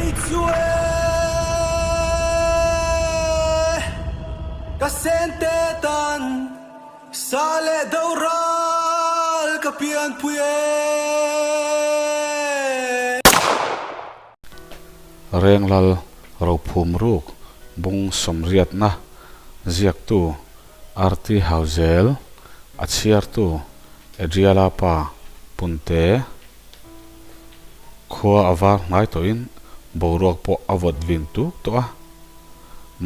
Kei chu e ka sente tan sa leh do ral ka pianpui e. Renglal Rophum Ruk Bung Sawmriatna Ziaktu RT Hauzel A chhiartu Adriala Pa Punte Khua a var hnai tawhin boruak pawh a vawt vin tuk tawh a.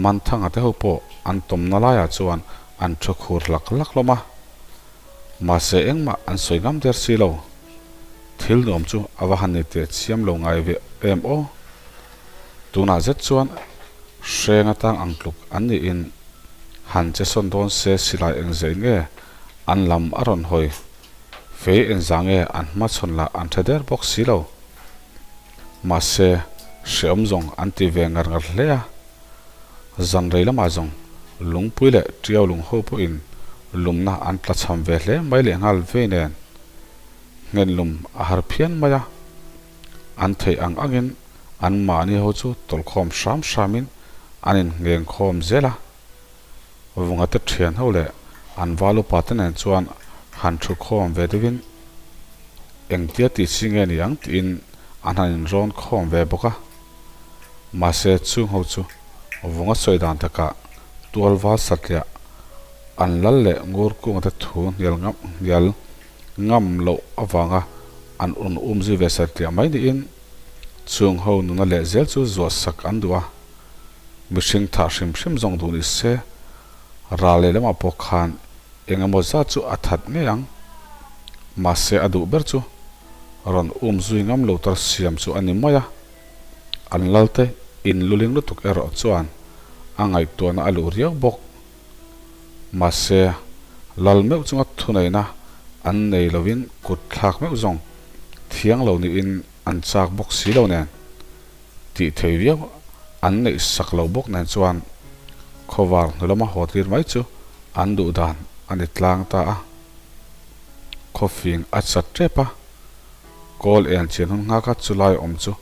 Manthanga te ho pawh an tawmna laiah chuan an thu khur hlak hlak hlawm a. Mahse engmah an sawi ngam der si lo. Thil nuam chu a va han ni teh chiam lo ngai ve em aw. Tunah zet chuan hreng atang ang tluk an niin han che sawn dawn se silai engzei nge an lam a rawn hawi. Fei engzah nge an hmachhawn lah an tha der bawk si lo. Mahse, hrehawm zawng an ti ve ngar ngar hle a. Zan rei lamah zawng lungpui leh tiau lung ho pawhin lumna an tlachham ve hle mai leh nghal vei nen nghenlum a har phian mai a. An theih ang angin an mahni ho chu tawlkhawm hram hramin an innghengkhawm zel a. Vungate thian ho leh an val upa te nen chuan han thu khawm ve deuhin engtia tih chi nge ni ang tiin an han inrawn khawm ve bawk a. Mahse chung ho chu vunga sawi dan takah tual val satliah an lal leh ngur kungate thu hnial ngam hnial ngam loh avanga an un um zui ve satliah mai niin chung ho nuna leh zel chu zuah sak an duh a. Mihring thah hrim hrim zawng duh ni se, ral leh lamah pawh khan eng emaw zat chu a that ngei ang. Mahse a duh ber chu rawn um zui ngam lo tar siam chu a ni mai a. An lalte in luling lutuk erawh chuan a ngaihtuahna a luh riau bawk. Mahse lal meuh chunga thuneihna an nei lovin kut thlak meuh zawng thiang lo niin an chak bawk si lo nen. Tih thei viau an neih sak lo bawk nen chuan khawvar hnu lama haw tir mai chu an duh dan a ni tlang ta a. Khawfing a chat tep a, kawl en chian hun nghaka chu lai awm chu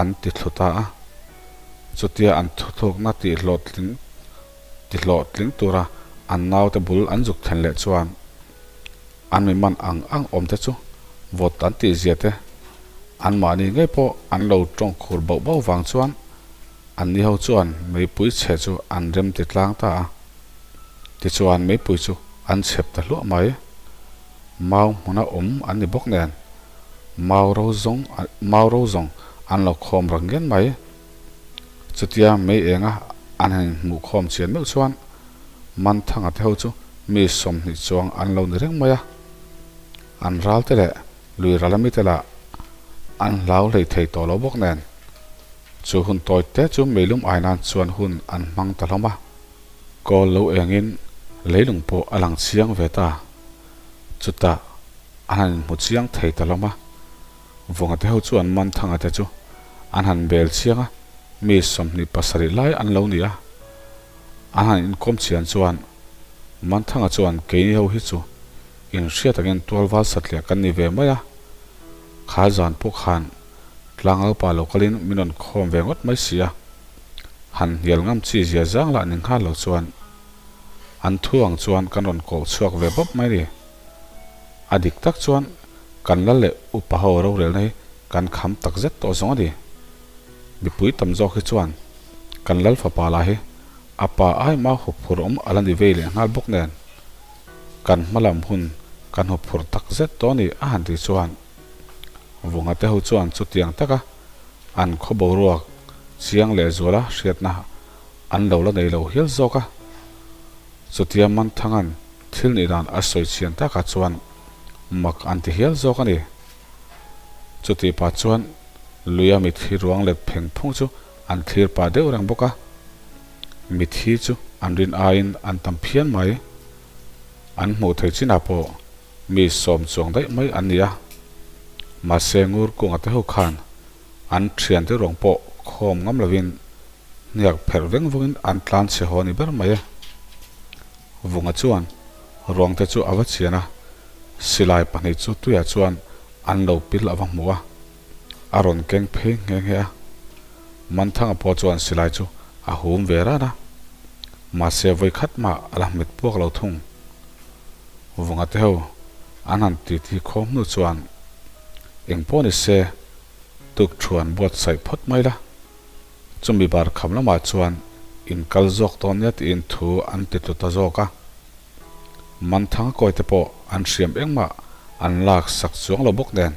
an ti thlu ta a. Chutia an thuthlukna tih hlawhtling ti hlawhtling tura an naute bul an zuk thlen leh chuan An mi man ang ang awm te chu vawt an tih zia te, anmahni ngei pawh an lo tawng khur bauh bauh vang chuan anni ho chuan meipui chhe chu an rem ti tlang ta a. Tichuan meipui chu an chhep ta hluah mai. Mau hmuna awm an ni bawk nen mau ro zawng mau ro zawng an lo khawm rang ngen mai. Chutia mei enga an han inhmuh khawm chian meuh chuan Manthanga te ho chu mi 20 chuang an lo ni reng mai a, an ral te leh lui ral ami te lah an hlau hlei thei tawh lo bawk nen chu hun tawi te chu meilum ai nan chuan hun an hmang ta hlawm a. Kawl lo engin leilung pawh a lang chiang ve ta, chutah an han inhmu chiang thei ta hlawm a. Vunga te ho chuan Manthanga te chu an han bel chiang a, mi 27 lai an lo ni a. An han inkawm chian chuan Manthanga chuan keini ho hi chu inhriat angin tualval satliah kan ni ve mai a, kha zan pawh khan Tlangalpa lo kalin min rawn khawm ve ngawt mai si a, han hnial ngam chi zia zang lah ni nghal lo chuan an thu ang chuan kan rawn koh chhuak ve bawp mai ni. A dik tak chuan kan lal leh upa ho rorelna hi kan kham tak zet tawh zawng a ni. Mipui tam zawk hi chuan kan lal fapa lah hi a pa ai mau huphur awm a la ni vei leh nghal bawk nen kan hma lam hun kan huphur tak zet tawh a ni a han ti chuan Vunga te ho chuan chutiang taka an khaw boruak chiang leh zuala hriatna an lo la nei lo hial zawk a. Chutia Manthangan thil nih dan a sawi chhian takah chuan mak an ti hial zawk a ni. Chutih pah chuan luia mithi ruang let pheng phung chu an thlir pah deuh reng bawk a. Mithi chu an rin aiin an tam phian mai. An hmuh thei chinah pawh mi 10 chuang daih mai an ni a. Mahse ngur kunga te ho khan an thiante ruang pawh khawm ngam lovin hniak pherh veng vungin an tlan chhe haw ni ber mai e. Vunga chuan ruangte chu a va chian a, silai pahnih chu tuiah chuan an lo pil a va hmu a, a rawn keng phei nghe nghe a. Manthanga pawh chuan silai chu a hum ve ran a, mahse vawikhat mah a la hmet puak lo thung. Vunga te ho an han titi khawm hnu chuan eng pawh ni se tuk thuan buatsaih phawt mai la, chumi bar kham lamah chuan in kal zawk dawn nia tiin thu an ti tlu ta zawk a. Manthanga kawi te pawh an hriam engmah an lak sak chuang lo bawk nen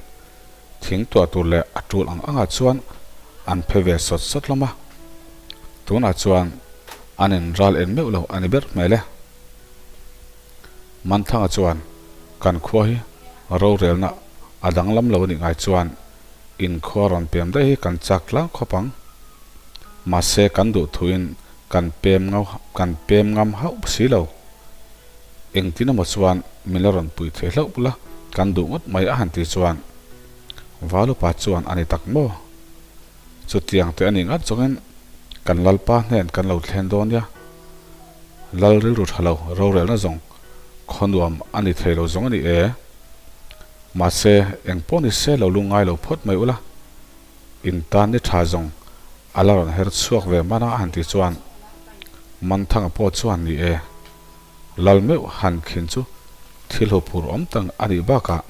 thing tuah tur leh a tul ang angah chuan an phe ve sawt sawt hlawm a, tunah chuan an in ral en meuh lo a ni ber hmel e. Manthanga chuan kan khua hi rorelna a danglam lo a nih ngai chuan in khua rawn pem daih hi kan chak tlang khawp ang. Mahse kan duh thuin kan pem ngau kan pem ngam hauh si lo. Engtin emaw chuan min la rawn pui thei hlauh bula kan duh ngawt mai a han ti chuan Valupa chuan a ni tak maw? Chutiang te a nih ngat zawngin kan Lalpa hnen kan lo thlen dawn nia. Lal rilru tha lo rorelna zawng khaw nuam a ni thei lo zawng a ni e. Mahse eng pawh ni se lo lungngai lo phawt mai ula. In tan ni tha zawng a la rawn her chhuak ve hman a a han ti chuan Manthanga pawh chuan ni e. Lal meuh han khin chu thil huphur awm tak a nih bakah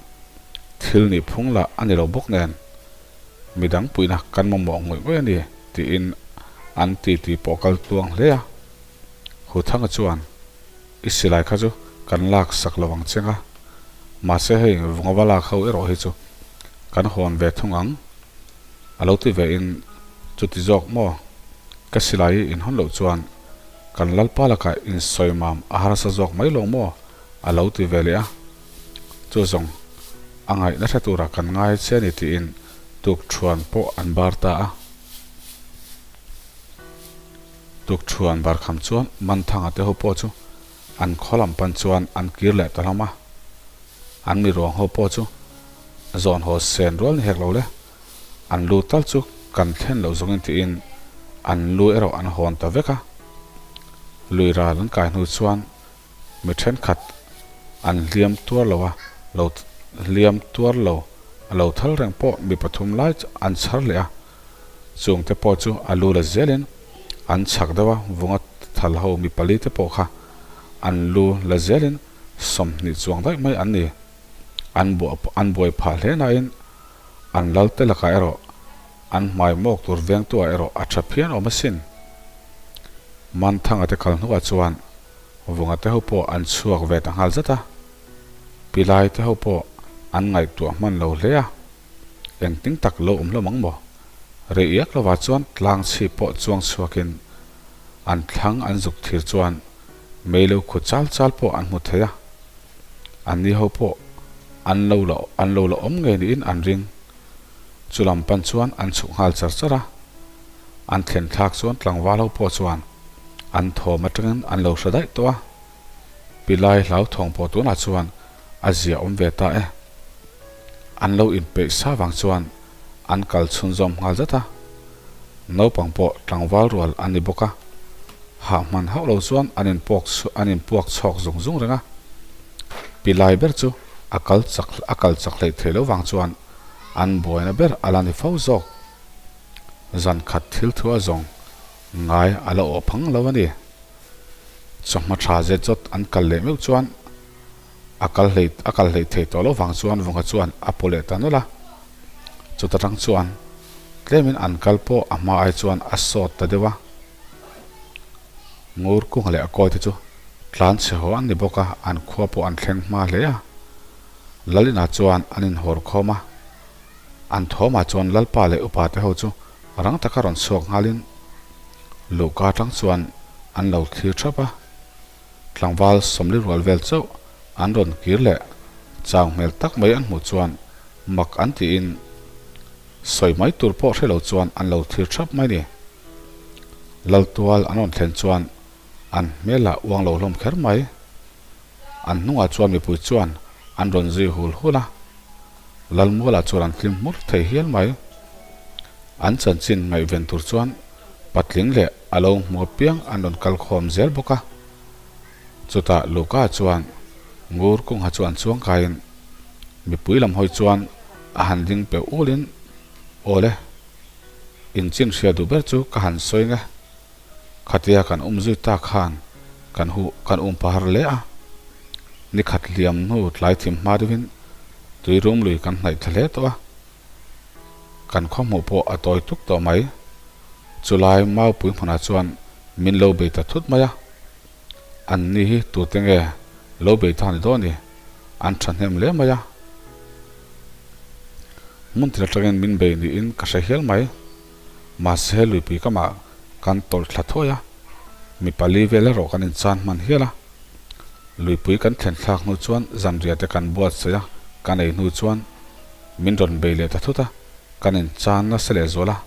thil nih phung lah a ni lo bawk nen midang puihna kan mamawh ngawih ngawih a ni tiin an titi pawh kal tluang hle a. Huthanga chuan I silai kha chu kan lak sak lo ang cheng a, mahse hei vunga lak ho erawh hi chu kan hawn ve thung ang a lo ti ve in chuti zawk maw ka silai hi inhawn loh chuan kan Lalpa lakah insawi mam a harsa zawk mai lo maw a lo ti ve leh a, chu zawng a ngaihna hre tura kan ngai che a ni tiin tukṭhuan pawh an bar ta a. Tukṭhuan bar kham chuan Manthanga te ho pawh chu an khaw lam pan chuan an kir leh ta hlawm a, an mi ruang ho pawh chu zawn haw sen rual ni hek lo le. An lu tal chu kan thlen loh zawngin tiin an lu erawh an hawn ta vek a. Lui ral an kai hnu chuan mi thenkhat an hliam tuar lo a, lo hliam tuar lo a lo thal reng pawh mi pathum lai an chhar leh a. Chungte pawh chu a lu la zelin an chhak deuh a, vunga thal ho mi pali te pawh kha an lu la zelin 20 chuang daih mai an ni. An buah an buai phah hle nain An lal te lakah erawh an hmai mawk tur vengtuah erawh a tha phian awm asin. Manthanga te kal hnuah chuan Vunga te ho pawh an chhuak ve ta nghal zat a. Pilai te ho pawh an ngaihtuah hman lo hle a, engtin tak lo awm hlawm ang maw? Rei iak lovah chuan tlang chhip pawh chuang chhuakin an thlang an zuk thir chuan mei lo khu chal chal pawh an hmu thei a. Anni ho pawh an lo la an lo la awm ngei niin an ring. Chu lam pan chuan an chhuk nghal char char a. An thlen thlak chuan tlangval ho pawh chuan an thawm atangin an lo hre daih tawh a. Pilai hlauthawng pawh tunah chuan a zia awm ve ta e. An lo inpeih sa vang chuan an kal chhunzawm nghal zat a. Naupang pawh tlangval rual an ni bawk a, hah hman hauh lo chuan an inpuak an inpuak chhawk zung zung reng a. Pi lai ber chu a kal chak a kal chak hleih theih loh vang chuan an buaina ber a la ni fo zawk. Zan khat thil thu a zawng ngai a la awh phang lo a ni. Chawhma tha zet zawt an kal leh meuh chuan a kal hlei a kal hleih thei tawh loh vang chuan Vunga chuan a paw leh ta nawlh a. Chuta tang chuan tlemin an kal pawh a hma ai chuan a sawt ta deuh a. Ngur kung leh a kawi te chu tlan chhe haw an ni bawk a, an khua pawh an thleng hma hle a. Lalina chuan an inhawr khawm a, an thawmah chuan Lalpa leh upa te ho chu rang taka rawn chhuak nghalin luhka tang chuan an lo thlir thap a. Tlangval sawmli rual vel chauh an rawn kir leh chau hmel tak mai an hmuh chuan mak an tiin sawi mai tur pawh hre lo chuan an lo thlir thap mai ni. Laltual an rawn thlen chuan an hmel ah uang lo hlawm kher mai. An hnungah chuan mipui chuan an rawn zui hul hul a, Lalmualah chuan an hlim hmur thei hial mai. An chanchin ngaihven tur chuan patling leh a lo hmu apiang an rawn kal khawm zel bawk a. Chutah Luka chuan ngur kungha chu an chuang kaiin mipui lam hawi chuan a han ding peuh ulin, Awle! In chin hria duh ber chu ka han sawi nge. Khatia kan um zui tak khan kan huh kan um pah har hle a. Ni khat hliam hnu tlai thim hma deuhin tui rum lui kan hnaih thla hle tawh a. Kan khaw hmuh pawh a tawi tuk tawh mai. Chulai maupui hmunah chuan min lo bei ta thut mai a. An ni hi tute nge lo bei ta ni dawn i? An thahnem hle mai a. Hmun thil atangin min bei niin ka hre hial mai. Mahse luipui kamah kan tawlh thla thuai a, mi pali vel erawh kan inchan hman hial a. Luipui kan thlen thlak hnu chuan zanriah te kan buatsaih a, kan ei hnu chuan min rawn bei leh ta thut a, kan inchan nasa lehzual a.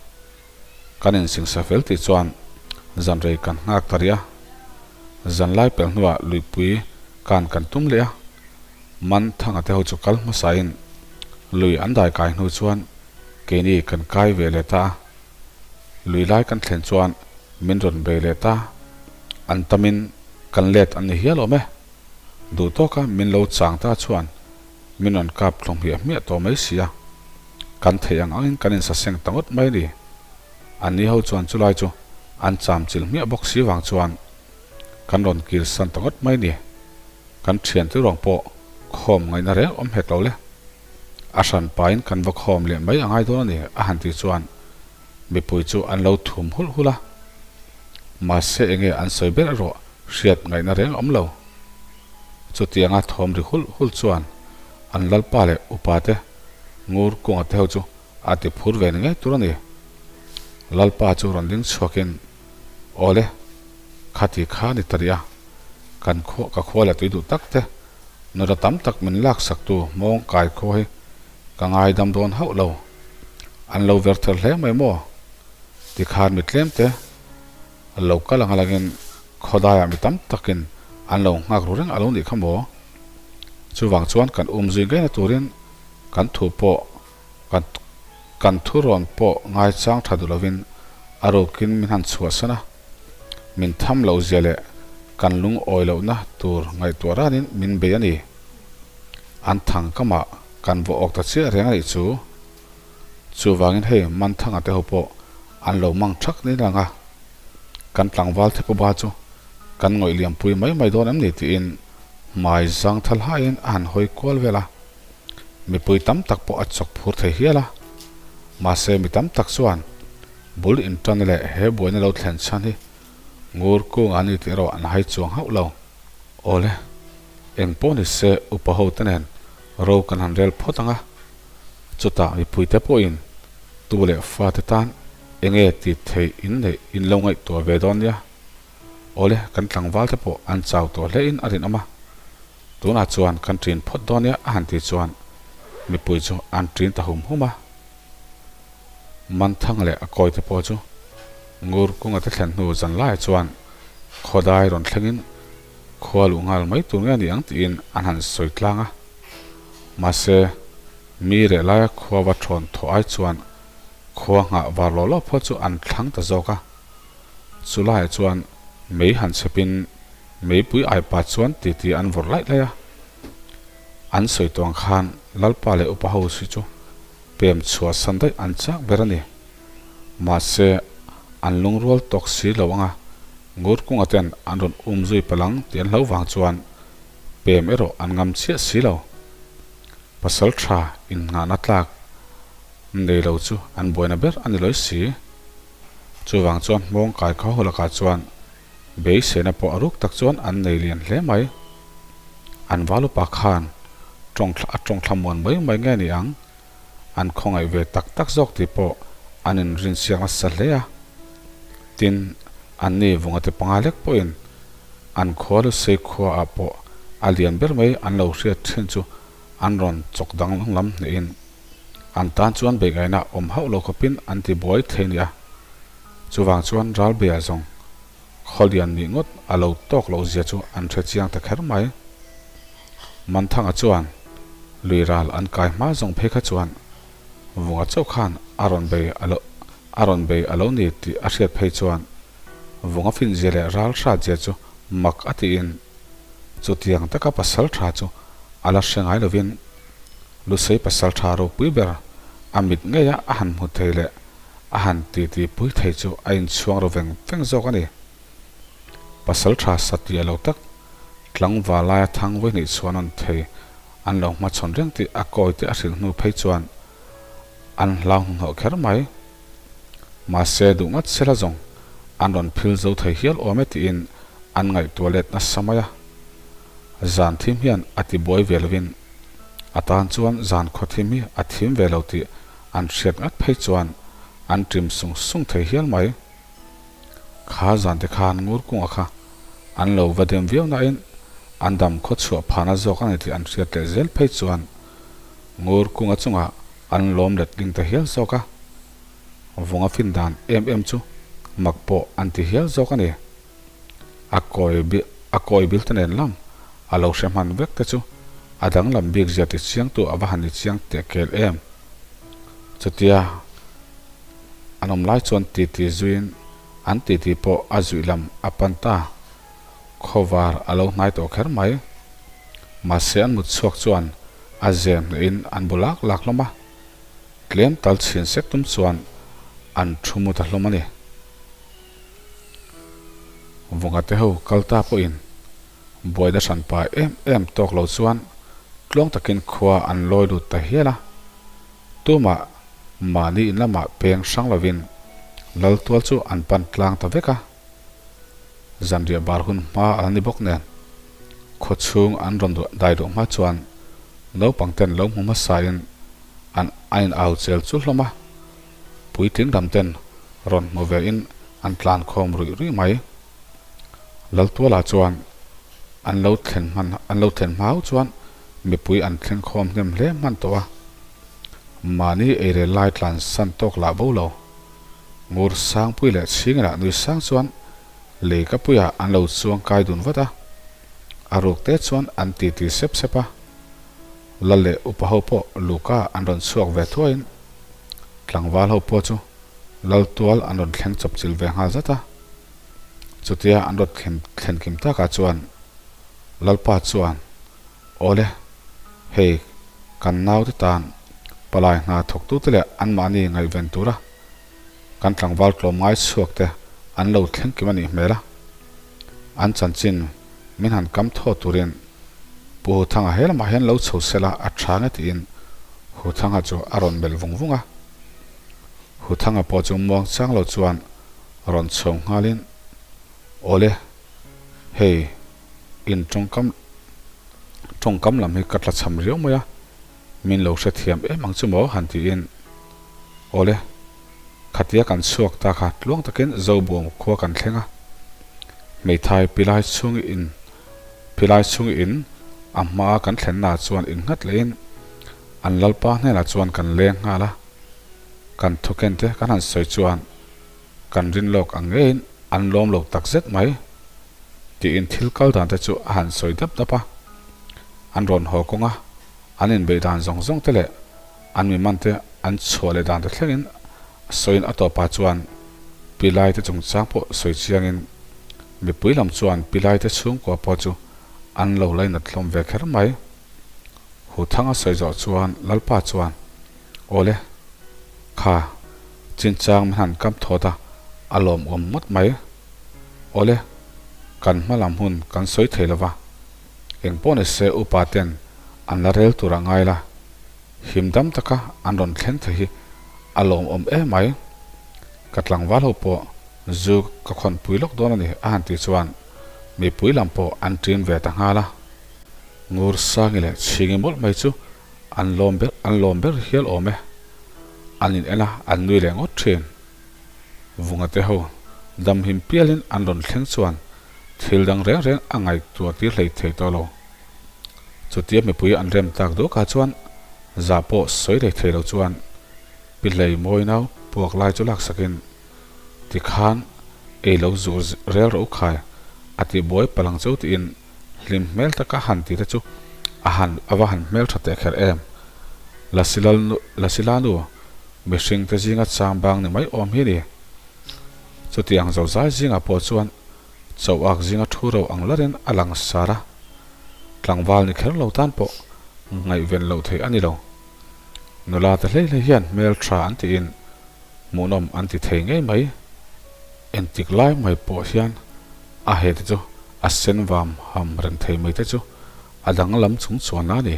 Kan insingsa fel tih chuan zanrei kan nghak ta rih a, zanlai pelh hnuah luipui kan kan tum leh a, Man Thanga te ho chu kal hmasain lui an dai kai hnu chuan keini kan kai ve leh ta a, lui lai kan thlen chuan min rawn bei leh ta, an tamin kan let an ni hial awm e, duh tawka min lo chang ta chuan min rawn kap thlawm hmiah hmiah tawh mai si a, kan theih ang angin kan insaseng ta ngawt mai a ni. Anni ho chuan chulai chu an cham chilh hmiah bawk si vang chuan kan rawn kir san ta ngawt mai a ni. Kan thiante ruang pawh khawm ngaihna reng awm hek lo le. A hran pain kan va khawm leh mai a ngai dawn a ni a han tih chuan mipui chu an lo thum hulh hulh a. Mahse enge an sawi ber erawh hriat ngaihna reng awm lo. Chutianga thawm ri hulh hulh chuan an lalpa leh upa te ngur kunga te ho chu a ti phur ve ni ngei tur a ni. Lalpa chu rawn ding chhuakin, Awle, khati kha ni ta rih a, kan khua ka khua leh tui duh tak te, nula tam tak min laksaktu mawng kai khaw hi ka ngaidam dawn hauh lo. An lo ver ther hle mai maw? Tikhan mi tlem te lo kal ang alangin khawdaiah mi tam takin an lo nghak ru reng a lo nih kha maw? Chuvang chuan kan um zui ngeina turin kan thu pawh kan kan thu rawn pawh ngaichang tha duh lovin a rukin min han chhuahsan a, min tham loh zia leh kan lungawi lohna tur ngaihtuah ranin min bei a ni. An thang kamah kan vaw awk ta chiah reng a nih chu. Chuvangin hei Manthanga te ho pawh an lo mang thak ni lang a, kan tlangval Thepuba chu kan ngawih liampui mai mai dawn em ni tiin hmai zang thal haiin a han hawi kual vel a, mipui tam tak pawh a chawk phur thei hial a. Mahse mi tam tak chuan bul inṭanna leh he buaina lo thlen chhan hi ngur kung an ni tih erawh an hai chuang hauh lo. Awle, eng pawh ni se upa ho te nen ro kan han rel phawt ang a, chutah mipuite pawhin tu leh fate tan enge tih theih in neih in lo ngaihtuah ve dawn nia. Awle, kan tlangval te pawh an chau tawh hle in a rinawm a, tunah chuan kan ṭin phawt dawn nia a han tih chuan mipui chu an ṭin ta hum hum a. Manthang leh a kawi te pawh chu ngur kunga te thlen hnu zan laiah chuan khawdai rawn thlengin khua luh nghal mai tur nge a ni ang tiin an han sawi tlang a. Mahse, mi reh laia khua va thawn thawh ai chuan khua nghah var lawh lawh phawt chu an thlang ta zawk a. Chu laiah chuan mei han chhepin meipui aipa chuan titi an vawrh laih laih a. An sawi tawh ang khan Lalpa leh upa ho si chu pem chhuah san daih an chak ber a ni. Mahse, an lungrual tawk si lo anga ngur kunga ten an rawn um zui palh ang tih an hlo vang chuan pem erawh an ngam chiah si lo. Pasal tha innghahna tlak nei lo chu an buaina ber a ni lawi si. Chuvang chuan hmawng kai khaw ho lakah chuan Beiseina pawh a ruk tak chuan an nei lian hle mai. An valupa khan tawng a tawng thlamuan mai mai nge ni ang? An khawngaih ve tak tak zawk tih pawh an inrinsiak nasa hle a. Tin, anni vungate panga lek pawhin an khua Lusei khua ah pawh a lian ber mai an lo hriat thin chu an rawn chawk danglam hnehin an tan chuan beihngaihnaa awm hauh lo khawpin an ti buai thei nia. Chuvang chuan Ralbia zawng Khawlian nih ngawt a lo tawk loh zia chu an hre chiang ta kher mai. Manthanga chuan lui ral an kai hma zawng phei kha chuan Vunga chauh khan a rawn bei a lo a rawn bei a lo ni tih a hriat phei chuan Vunga finzia leh ral hrat zia chu mak a tiin chutiang taka pasal tha chu a la hre ngai lovin Lusei pasal tha ropui ber a mit ngeia a han hmu thei leh. A han titi pui thei chu a inchhuang ru veng veng zawk a ni. Pasaltha satliah lo tak tlangval laia thang vawihnih chhuan awn thei an lo hmachhawn reng tih a kawi te a hrilh hnu phei chuan an hlau hnuhnawh kher mai. Mahse duh ngat sela zawng an rawn phil zo thei hial awm e tiin an ngaihtuah let nasa mai a. Zan thim hian a ti buai ve lovin a tan chuan zan khaw thim hi a thim ve lo tih an hriat ngat phei chuan an ṭim sung sung thei hial mai. Kha zan te khan ngur kunga kha an lo va dem viau nain an dam khaw chhuah phahna zawk a ni tih an hriat leh zel phei chuan ngur kunga chungah an lawm let ling ta hial zawk a. Vunga fin dan em em chu mak pawh an ti hial zawk a ni. A kawi a kawi bil te nen lam a lo hre hman vek te chu a danglam bik zia ti chiangtu a va han ni chiang teh kel em. Chutia an awm lai chuan titi zuiin an titi pawh a zuih lam a pan ta. Khawvar a lo hnai tawh kher mai. Mahse an mut chhuak chuan a zem hnehin an bu lak lak hlawm a. Tlem tal chhin sek tum chuan an thu mu ta hlawm a ni. Vunga te ho kal ta pawhin buaina hran pai em em tawk lo chuan tluang takin khua an lawi lut ta hial a. Tumah mahni in lamah peng hrang lovin lal tual chu an pan tlang ta vek a. Zanriah bar hun hma a la ni bawk nen khaw chhung an rawn dai duh hma chuan naupang ten lo hmu hmasa in an a in au chel chu hlawm a. Puitling lam ten rawn hmu ve in an tlan khawm ruih ruih mai. Laltuala chuan an lo thlen hman an lo thlen hma hauh chuan mipui an thleng khawm hnem hle hman tawh a. Mahni eirel lai tlan san tawk lah bo lo. Ngur Sangpui leh Chhingela nui sang chuan lei ka puiah an lo chuang kai dun vat a. A ruk te chuan an titi sep sep a. Lal leh upa ho pawh Luka an rawn chhuak ve thuaiin tlangval ho pawh chu lal tual an rawn thleng chawp chilh ve nghal zat a. Chutia an rawn thlen thlen kim takah chuan Lalpa chuan, Awle, hei kan naute tan palai hna thawktute leh anmahni ngaihven tura kan tlangval tlawmngai chhuak te an lo thleng kim a nih hmel a. An chanchin min han kam thaw turin Pu Huthanga he lamah hian lo chho sela a tha nge tiin Huthanga chu a rawn melh vung vung a. Huthanga pawh chu muang chang lo chuan rawn chho nghalin, Awle, hei in tawngkam tawngkam lam hi ka tla cham riau mai a, min lo hrethiam em ang chu maw han tiin, Awle, khatia kan chhuak ta kha tluang takin Zobuang khua kan thleng a, hmeithai pilai chhung in philai chhung in a hmaa kan thlennaah chuan innghat lehin an lalpa hnenah chuan kan leng nghal a, kan thuken te kan han sawi chuan kan rin lawk ang ngeiin an lawm lo tak zet mai tiin thil kal dan te chu a han sawi dap dap a. An rawn haw kawng a, an inbeih dan zawng zawng te leh an mi man te an chhuah leh dan te thlengin sawiin a tawpah chuan Pilai te chungchang pawh sawi chiangin mipui lam chuan Pilai te chhungkua pawh chu an lo lainat hlawm ve kher mai. Huthanga sawi zawh chuan Lalpa chuan, Awle, kha chinchang min han kam thawt a, a lawmawm ngawt mai. Awle, kan hma lam hun kan sawi thei lova, eng pawh ni se upa ten an la rel tur a ngai la, him dam taka an rawn thleng thei hi a lawmawm em mai. Ka tlangval ho pawh zu ka khawnpui lawk dawn a ni a han tih chuan mipui lam pawh an ṭin ve ta nghal a. Ngur Sangi leh Chhingi mawlh mai chu an lawm ber an lawm ber hial awm e. An in en a, an nui leh ngawt thin. Vunga te ho damhim pialin an rawn thleng chuan thil dang reng reng a ngaihtuah tir hlei thei tawh lo. Chutia mipui an rem tak duakah chuan zah pawh sawi hlei thei lo chuan Pi Hlei Mawi nau puak lai chu laksakin tikhan ei lo zur rel rawh u khai a tih buai palang chu tiin Hlim hmel taka han ti te chu a han a va han hmel tha teh kher em. Lasilal nu Lasila nu mihring te zinga chang bang ni mai awm hi ni. Chutiang zozai zingah pawh chuan choak zinga thu ro ang larin a lang sar a. Tlangval ni kher lo tan pawh ngaihven loh theih a ni lo. Nula te hlei hlei hian hmel tha an tiin. hmuhnawm an ti thei ngei mai. Entik lai mai pawh hian a he te chu a sen vam ham reng thei mai te chu a danglam chung chuan a ni.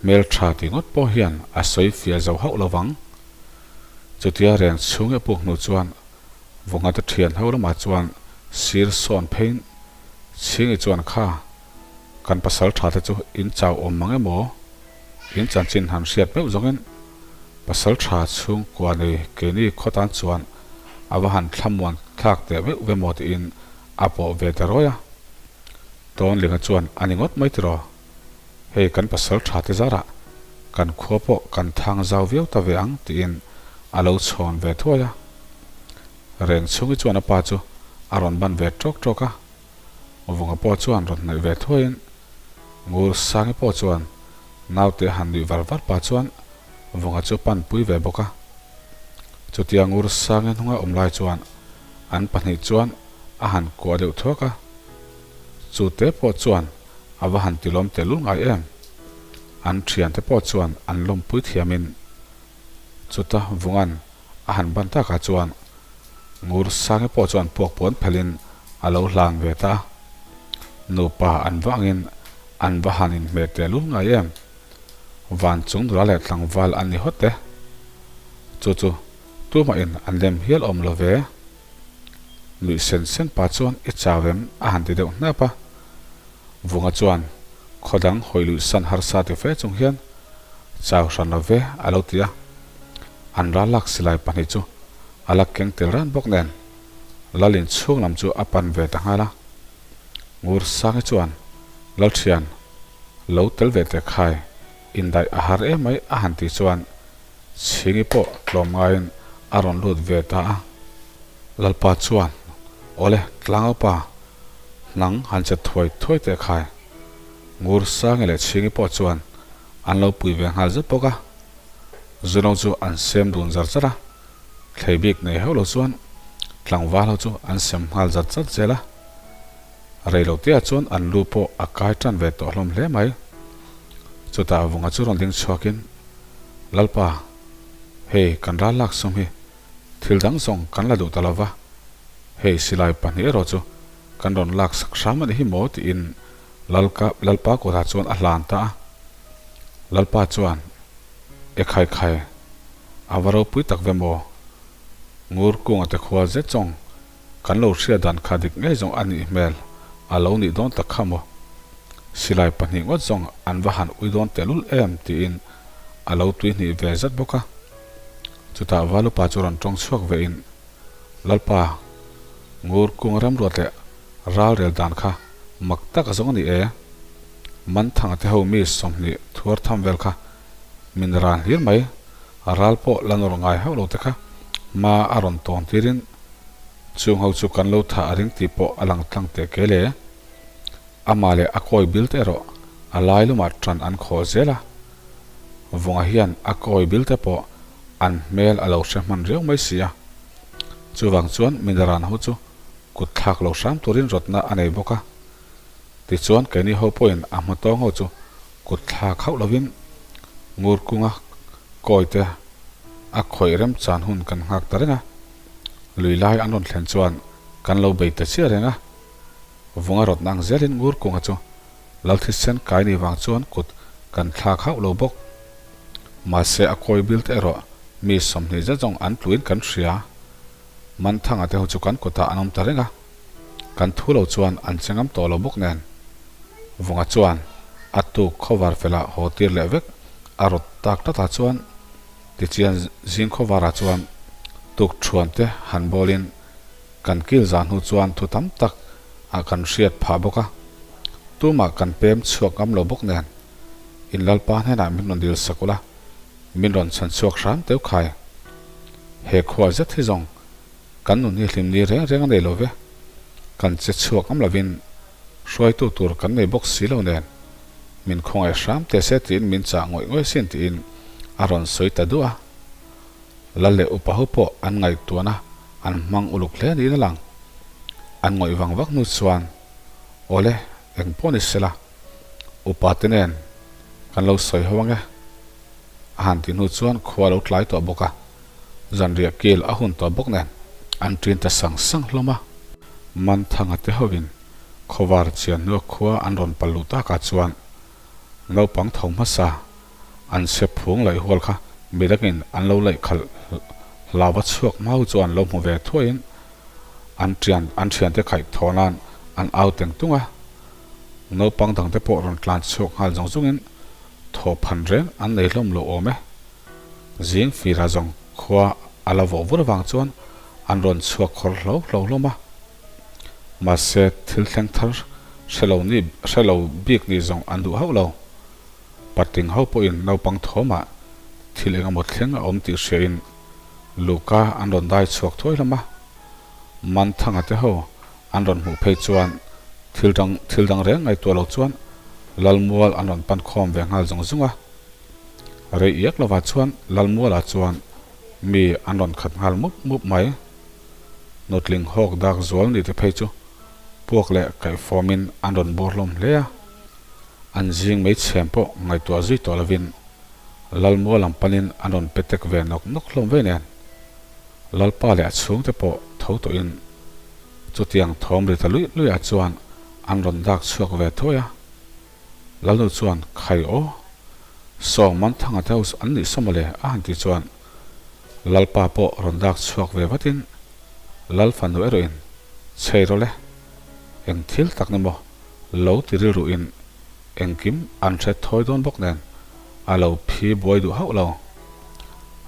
Hmeltha ti ngawt pawh hian a sawi fiah zo hauh lo vang. Chutia reng chhung e puk hnu chuan Vawngate thian ho lamah chuan sir sawn pheiin Chhingi chuan kha kan pasal tha te chu in chau awm mang emaw? In chanchin han hriat meuh zawngin pasal tha chhungkua nei keini khaw tan chuan a va han thlamuan thlak teh meuh ve maw tiin a pawh ve ta rawi a. Tawnlinga chuan a ni ngawt mai tiraw? Hei kan pasal tha te zarah kan khua pawh kan thang zau viau ta ve ang tiin a lo chhawn ve thuai a. Rengchhungi chuan a pa chu a rawn ban ve tawk tawk a. Vunga pawh chuan rawn hnaih ve thuaiin Ngur Sangi pawh chuan naute han nuih var var pah chuan Vunga chu pan pui ve bawk a. Chutia Ngur Sangi hnunga awm lai chuan an pahnih chuan a han kuah deuh thuak a. Chu te pawh chuan a va han tilawm tehlul ngai em. An thiante pawh chuan an lawmpui thiamin chuta Vunga'n A han ban takah chuan Ngur Sangi pawh chuan puak puan phelhin a lo hlan ve ta a. Nupa an va angin an va han inhmeh teh lul ngai em? Van chung nula leh tlangval an ni hawt e. Chu chu tumahin an lem hial awm lo ve. Nuih sen sen pa chuan i chau em a han ti deuh hnap a. Vunga chuan khaw dang hawi luih san harsa ti fe chung hian chau hran lo ve a lo ti a. An ral lak silai pahnih chu a la keng tel ran bawk nen Lalin chhung lam chu a pan ve ta nghal a. Ngur Sangi chuan Lalthian lo tel ve teh khai indaih a har emai a han tih chuan Chhingi pawh tlawm ngaiin a rawn lut ve ta a. Lalpa chuan Awle Tlangaupa Nang han che thuai thuai teh khai. Ngur Sangi leh Chhingi pawh chuan an lo pui ve nghal zet bawk a. Zuno chu an sem dun zar zar a, thlei bik nei hauh lo chuan tlangval ho chu an sem nghal zat zat zel a. Rei lo te ah chuan an lu pawh a kai tan ve tawh hlawm hle mai. Chutah Vunga chu rawn ding chhuakin, Lalpa, hei kan ral lak sum hi Thil dang zawng kan la duh ta lo va, hei silai pahnih erawh chu kan rawn lak sak hram a ni hi maw tiin Lalka Lalpa kutah chuan a hlan ta a. Lalpa chuan, E khai khai, a va ropui tak ve maw? Ngur kunga te khua zet zawng Kan lo hriat dan kha dik ngei zawng a nih hmel a lo nih dawn tak kha maw? Silai pahnih ngawt zawng an va han ui dawn tehlul em tiin a lo tui hnih ve zat bawk a. Chutah Valupa chu rawn tawng chhuak ve in, Lalpa, ngur kung remruat leh ral rel dan kha mak tak zawng a ni e. Manthanga te ho mi 20 thuar tham vel kha min ran hlir mai, ral pawh la nawr ngai hauh lo te kha hma a rawn tawn tirin Chung ho chu kan lo thah a ring tih pawh a lang tlang teh ke le. Amah leh a kawi bil te erawh a lai lumah tan an khawh zel a. Vunga hian a kawi bil te pawh an hmel a lo hre hman riau mai si a. Chuvang chuan Minaran ho chu kut thlak lo hram turin rawtna a nei bawk a. Tichuan keini ho pawhin a hmatawng ho chu kut thlak hauh lovin ngur kunga kawi te a khawih remchan hun kan nghak ta reng a. Lui lai an rawn thlen chuan kan lo bei ta chiah reng a, vunga rawt nang zelin ngur kunga chu Lalthisen kai ni vang chuan kut kan thlak hauh lo bawk. Mahse a kawi bil te erawh mi 20 zet zawng an tluin kan hria. Manthanga te ho chu kan kutah an awm ta reng a, kan thu lo chuan an che ngam tawh lo bawk nen. Vunga chuan a tuk khawvar felah haw tir leh vek a rawt tak tlatah chuan Tichuan Zingkhawvara chuan tukthuan te han bawlin kan kil zah hnu chuan thu tam tak ah kan hriat phah bawk a, tumah kan pem chhuak ngam lo bawk nen in Lalpa hnenah min rawn dil sak ula, min rawn chhan chhuak hram teuh khai. He khua zet hi zawng kan nun hi hlimni reng reng a nei lo ve, kan che chhuak ngam lovin Hruaitu tur kan nei bawk si lo nen, min khawngaih hram teh se tiin min chah ngawih ngawih sin tiin a rawn sawi ta duah a. Lal leh upa ho pawh an ngaihtuahna an hmang uluk hle niin a lang. An ngawih vang vak hnu chuan, Awle, eng pawh ni sela, upa te nen kan lo sawi ho ange a han tih hnu chuan khua a lo tlai tawh bawk a. Zanriah kil a hun tawh bawk nen an ṭin ta sang sang hlawm a. Manthanga te hovin khawvar chian hnua khua an rawn pal luh takah chuan naupang tho hmasa an chhe phung laih hual kha midangin an lo laih khalh hlau a chhuak hmau chu an lo hmu ve thuaiin an ṭian an ṭhiante khaih thaw nan an au teng tung a. Naupang dangte pawh rawn tlan chhuak nghal zawng zawngin thaw phan reng an nei hlawm lo awm e. Zing fira zawng khua a la vawh vur avang chuan an rawn chhuak khawr hlo hlo hlawm a. Mahse thil thleng thar hre lo ni hre lo bik nih zawng an duh hauh lo. Patling ho pawhin naupang thawmah thil eng emaw thleng a awm tih hriain Luka an rawn dai chhuak thuai hlawm a. Manthanga te ho an rawn hmuh phei chuan thil dang thil dang reng ngaihtuah lo chuan Lalmual an rawn pan khawm ve nghal zung zung a. Rei iak lovah chuan Lalmuala chuan mi an rawn khat nghal mup mup mai. Nutling hawk dak zual ni te phei chu puak leh kaihfawmin an rawn bawr hlawm hle a. An zing mai chhem pawh ngaihtuah zui tawh lovin Lalmual ang panin an rawn pe tek ve nawk nawk hlawm vei nen. Lalpa leh a chhungte pawh tho tawhin chutiang thawm ri ta luih luihah chuan an rawn dak chhuak ve thuai a. Lalnu chuan, Khai aw, Sawng Manthanga te house an nih saw mawle a han tih chuan Lalpa pawh rawn dak chhuak ve vatin Lal fanu erawhin, Chhei rawh le, eng thil tak ni maw lo ti rilruhin engkim an hre thawi dawn bawk nen a lo phi buai duh hauh lo.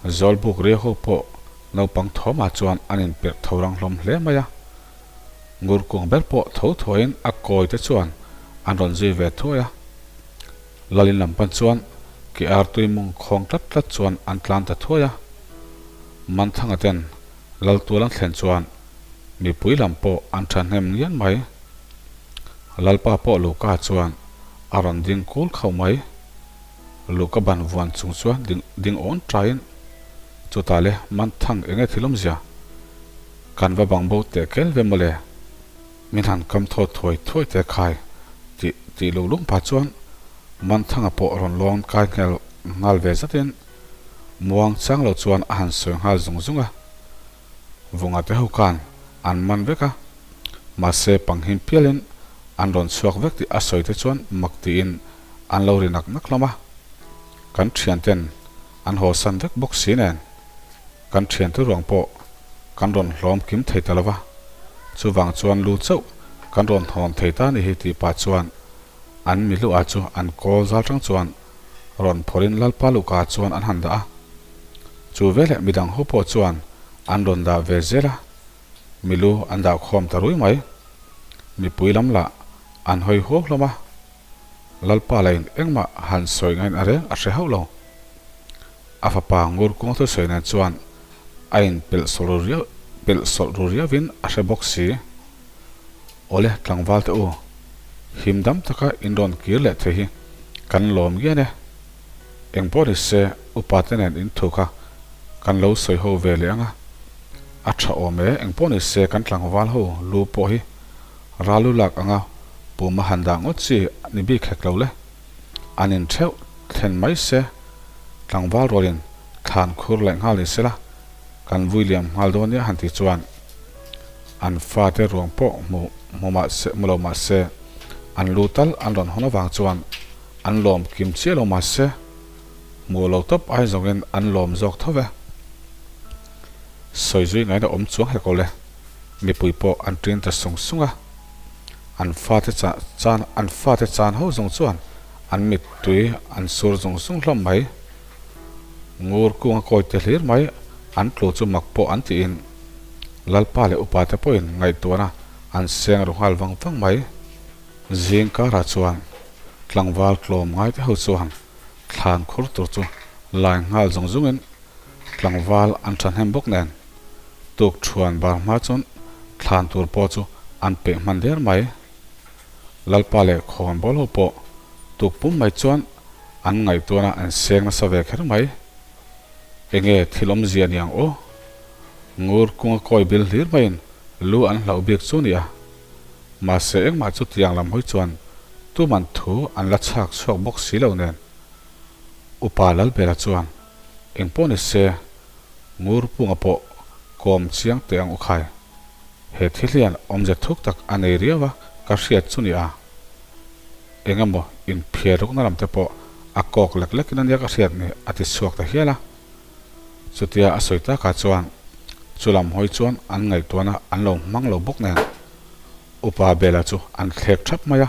Zawlbuk ria ho pawh naupang thawmah chuan an inperh tho rang hlawm hle mai a. Ngurkuang ber pawh tho thuaiin a kawi te chuan an rawn zui ve thuai a. Lalin lam pan chuan ke artui mawng khawng tlat tlat chuan an tlan ta thuai a. Manthanga ten Laltual an thlen chuan mipui lam pawh an thahnem ngian mai. Lalpa pawh Luka chuan a rawn ding kul khauh mai. Luka ban vuan chung chuan ding ding awn taiin chutah le Manthang eng nge thil awmzia? Kan va bang bo teh kel ve mawle, min han kam thaw thuai thuai teh khai tih tih lo lung pah chuan Manthanga pawh rawn lawn kai nghel nghal ve zatin muang chang lo chuan a han sawi nghal zung zung a. Vunga te ho khan an man vek a, mahse panghim pialin an rawn chhuak vek tih a sawi te chuan mak tiin an lo ri nak nak hlawm a. Kan thianten an haw san vek bawk si nen. Kan thiante ruang pawh kan rawn hlawm kim thei ta lo va, chuvang chuan lu chauh kan rawn hawn thei ta ni hi tih pah chuan an mi hluah chu an kawl zal tang chuan rawn phawrhin Lalpa luhka chuan an han dah a. Chu veleh midang ho pawh chuan an rawn dah ve zel a, mi lu an dah khawm ta rui mai. Mipui lam lah an hawi huau hlawm a, Lalpa lain engmah han sawi ngain a reng a hre hauh lo. A fapa ngur kawng thusawi nen chuan a inpelh sawlh ru riau pelh sawlh ru riauin a hre bawk si. Awle tlangval te u, him dam taka in rawn kir leh thei hi kan lawm ngian e. Eng pawh ni se upa te nen in thu kha kan lo sawi ho ve leh ang a. A tha awm e, eng pawh ni se kan tlangval ho lu pawh hi ral lu lak anga puma han dah ngawt chi ni bik hek lo le. An in theuh thlen mai se, tlangval rualin thlan khur leh nghal ni sela, kan vui liam nghal dawn nia han ti chuan an fate ruang pawh hmu hmu mah se hmu lo mah se, an lu tal an rawn hawn avang chuan an lawm kim chiah lo mah se, hmuh lo tawp ai zawngin an lawm zawk tho ve. Sawi zui ngaina awm chuang hek awle, mipui pawh an ṭin ta sung sung a. An fate chah chan an fate chan ho zawng chuan an mittui an sur zung zung hlawm mai. Ngur kunga kawi te hlir mai an tlu chu mak pawh an tiin Lalpa leh upa te pawhin ngaihtuahna an seng ru nghal vang vang mai. Zing karah chuan tlangval tlawm ngai te ho chuan thlan khur tur chu lai nghal zung zungin Tlangval an thahnem bawk nen tuk thuan bar hma chuan thlan tur pawh chu an peh hman der mai. Lalpa leh khawn bawl ho pawh tuk pum mai chuan an ngaihtuahna an seng nasa ve kher mai. Enge thil awmzia ni ang aw? Ngur kunga kawi bil hlir maiin lu an hlauh bik chu nia. Mahse engmah chu tiang lam hawi chuan tuman thu an la chhak chhuak bawk si lo nen. Upa Lalbela chuan, Eng pawh ni se. Ngurpunga pawh kawm chiang teh ang u khai. He thil hian awmze thuk tak a nei riau a, ka hriat chu ni a. Eng emaw inphiar rukna lam te pawh a kawk lek lekin a nia ka hriat ni a ti chhuak ta hial a. Chutia a sawi takah chuan chulam hawi chuan an ngaihtuahna an lo hmang lo bawk nen Upa Bela chu an thlek thap mai a.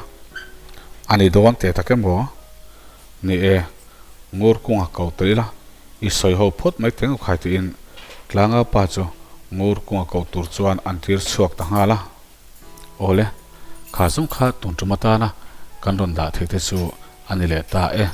A ni dawn teh tak emaw? Ni e, ngur kunga ko tel ila i sawi ho phawt mai teng khai tiin Tlangau pa chu ngur kunga ko tur chuan an tir chhuak ta nghal a. Awle, kha zawng kha tun tum atana kan rawn dah theih te chu a ni leh ta e.